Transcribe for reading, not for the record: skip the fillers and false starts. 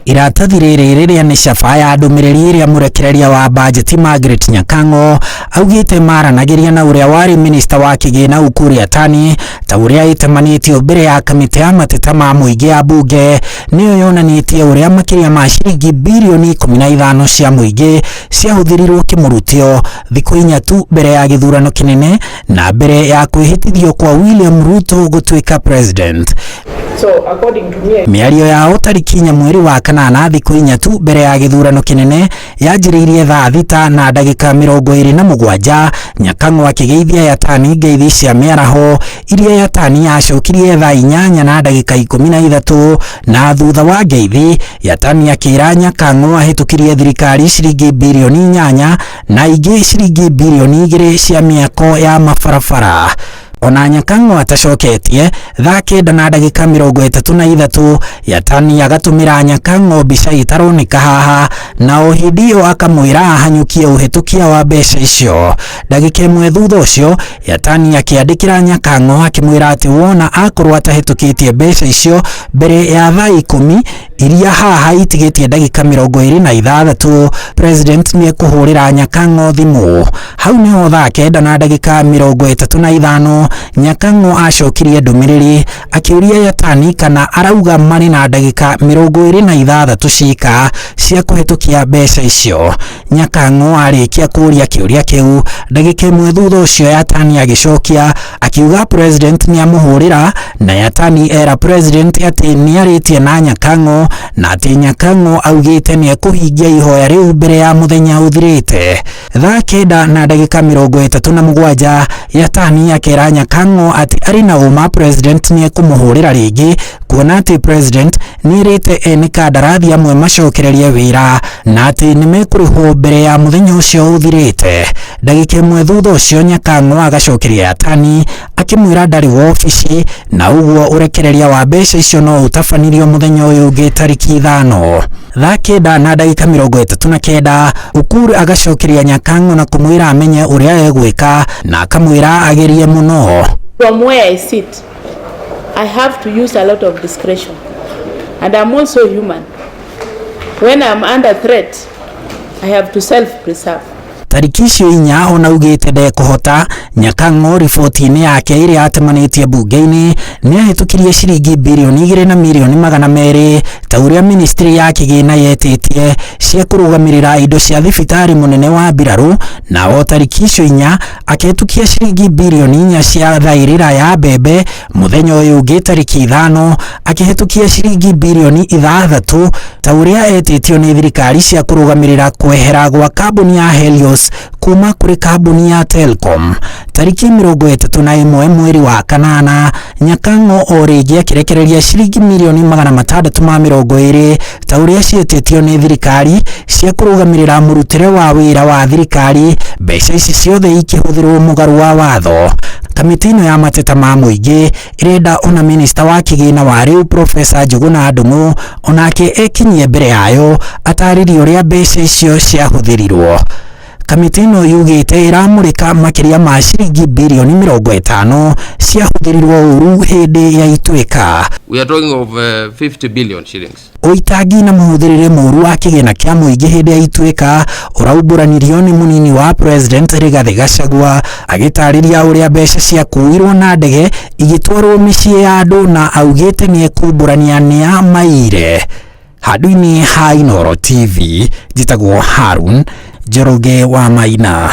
Iratathi rĩrĩ rĩrĩa nĩ caba ya ndũmĩrĩri ĩrĩa mũrekereria wa bajeti Margaret Nyakang'o augĩte maranagĩria na ũrĩa warĩ minista wa kĩgĩna Ukur Yatani, ta ũrĩa ĩtemanĩtio mbere ya kamĩtĩ ya mateta ma mũingĩ ya bunge, nĩyo yonanĩtie ũrĩa makĩria ma ciringi birioni 15 cia mũingĩ ciahũthĩrirwo kĩmũrutio thikũ 4 tu mbere ya gĩthurano kĩnene na mbere ya kwĩhĩtithio kwa William Ruto gũtuĩka president. So according to me, Mĩario yao tarĩki 4 mweri wa kanana, thikũ 4 tu mbere ya gĩthurano kĩnene, yanjĩrĩirie thaa 6 na ndagĩka 27, Nyakang'o akĩgeithia Yatani ngeithi cia mĩaraho iria Yatani yacokirie thaa 8 na ndagĩka 13, na thutha wa ngeithi Yatani akĩra Nyakang'o ahĩtũkirie thirikari ciringi birioni 8 na ingĩ ciringi birioni 2 cia mĩako ya mabarabara. Ona Nyakang'o atacoketie, thaa 9 na ndagĩka 33 Yatani agatũmĩra Nyakang'o mbica ĩtaroneka haha, na o hĩndĩ ĩyo akamwĩra ahanyũkie ũhĩtũkia wa mbeca icio. Ndagĩka 1 thutha ũcio Yatani akĩandĩkĩra Nyakang'o akĩmwĩra atĩ wona akorwo atahĩtũkĩtie mbeca icio mbere ya thaa 10 iria haha itigĩtie ndagĩka 26, president nĩekũhũrĩra Nyakang'o thimũ. Hau nĩho thaa 9 na ndagĩka 35 Nyakang'o acokirie ndũmĩrĩri akĩũria Yatani kana arauga marĩ na ndagĩka 26 cika cia kũhĩtũkia mbeca icio. Nyakang'o arĩkia kũũria kĩũria kĩu, ndagĩka 1 thutha ũcio Yatani agĩcokia akiuga president nĩamũhũrĩra, na Yatani era president atĩ nĩarĩtie na Nyakang'o na atĩ Nyakang'o augĩte nĩekũhingia ihoya rĩu mbere ya mũthenya ũthirĩte. Thaa 9 na ndagĩka 37 Yatani akĩra Nyakang'o atĩ arĩ na ũma president nĩekũmũhũrĩra rĩngĩ, kuona atĩ president nĩerĩte ene kandarathi amwe macokererie wĩra na atĩ nĩmekũrĩhwo mbere ya mũthenya ũcio ũthirĩte. Ndagĩka 1 thutha ũcio Nyakang'o agacokeria Yatani akĩmwĩra ndarĩ wobici na ũguo ũrekereria wa mbeca icio no ũtabanirio mũthenya ũyũ ũngĩ tarĩki 5. Thaa 9 na ndagĩka 39 Ukur agacokeria Nyakang'o na kũmwĩra amenye ũrĩa egwĩka na akamwĩra agerie mũno. From where I sit, I have to use a lot of discretion. And I'm also human. When I'm under threat, I have to self-preserve. Tarĩki icio 4 ona augĩte ndekũhota, Nyakang'o riboti-inĩ yake ĩrĩa atemanĩtie bunge-inĩ nĩahĩtũkirie ciringi birioni 2 na mirioni 200 ta ũrĩa ministry ya kĩgĩna yetĩtie cia kũrũgamĩrĩra indo cia thibitarĩ mũnene wa mbirarũ, na o tarĩki icio 4 akĩhĩtũkia ciringi birioni 4 cia thaĩrĩra ya mbembe. Mũthenya ũyũ ũngĩ tarĩki 5 akĩhĩtũkia ciringi birioni 6 ta ũrĩa etĩtio nĩ thirikari cia kũrũgamĩrĩra kwehera gwa kambuni ya Helios kuma kũrĩ kambuni ya Telcom. Tarĩki 31 mweri wa kanana Nyakang'o o rĩngĩ akĩrekereria ciringi mirioni 620 ta ũrĩa ciĩtĩtio nĩ thirikari cia kũrũgamĩrĩra mũrutĩre wa wĩra wa thirikari, mbeca ici ciothe ikĩhũthĩrwo mũgarũ wa watho. Kamĩtĩ ĩno ya mateta ma mũingĩ ĩrenda ona minista wa kĩgĩna wa rĩu Profesa Njuguna Ndung'u onake ekinyie mbere yayo atarĩrie ũrĩa mbeca icio ciahũthĩrirwo. Kamĩtĩ ĩno yugĩte ĩramũrĩka makĩria ma ciringi birioni 50 ciahũthĩrirwo ũru hĩndĩ ya Ituĩka. We are talking of 50 billion shillings. Ũitangi na mũhũthĩrĩre mũru wa kĩgĩna kĩa mũingĩ hĩndĩ ya Ituĩka ũraumbũranirio nĩ mũnini wa president Rigathĩ Gachagua agĩtarĩria ũrĩa mbeca ciakuirwo na ndege igĩtwarwo mĩciĩ ya andũ, na augĩte nĩekumbũrania nĩa maire. Handũ-inĩ ha Inooro TV, njĩtagwo Harun Njoroge wa Maina.